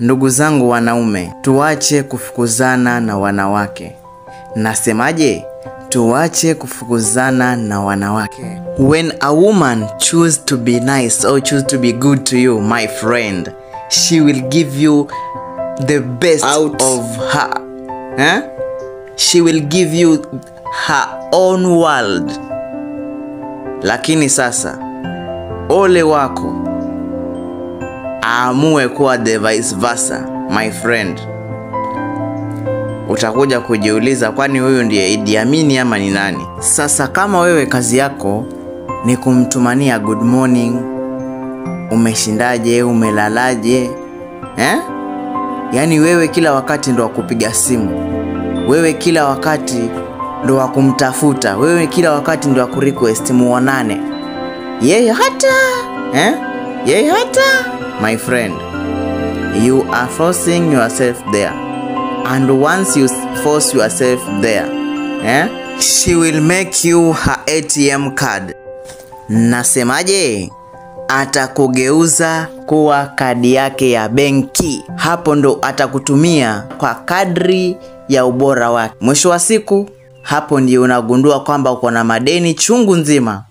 Ndugu zangu wanaume, tuache kufukuzana na wanawake. Nasemaje? Tuache kufukuzana na wanawake. When a woman choose to be nice or choose to be good to you, my friend, she will give you the best Out. Of her. Eh? She will give you her own world. Lakini sasa ole wako aamue kuwa the vice versa, my friend. Utakuja kujiuliza, kwani huyu ndiye Idi Amin ama ni nani? Sasa kama wewe kazi yako ni kumtumania good morning, umeshindaje, umelalaje, eh? Yaani wewe kila wakati ndo wa kupiga simu, wewe kila wakati ndo wa kumtafuta, wewe kila wakati ndo wa kurequest muonane. Yeye hata, eh? Yeye hata, my friend, you are forcing yourself there. And once you force yourself there, eh? She will make you her ATM card. Nasemaje? Atakugeuza kuwa kadi yake ya benki. Hapo ndo atakutumia kwa kadri ya ubora wake. Mwisho wa siku, hapo ndio unagundua kwamba uko na madeni chungu nzima.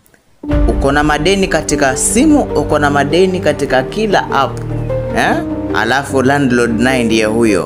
Uko na madeni katika simu, uko na madeni katika kila app. Eh? Alafu landlord naye ndiye huyo.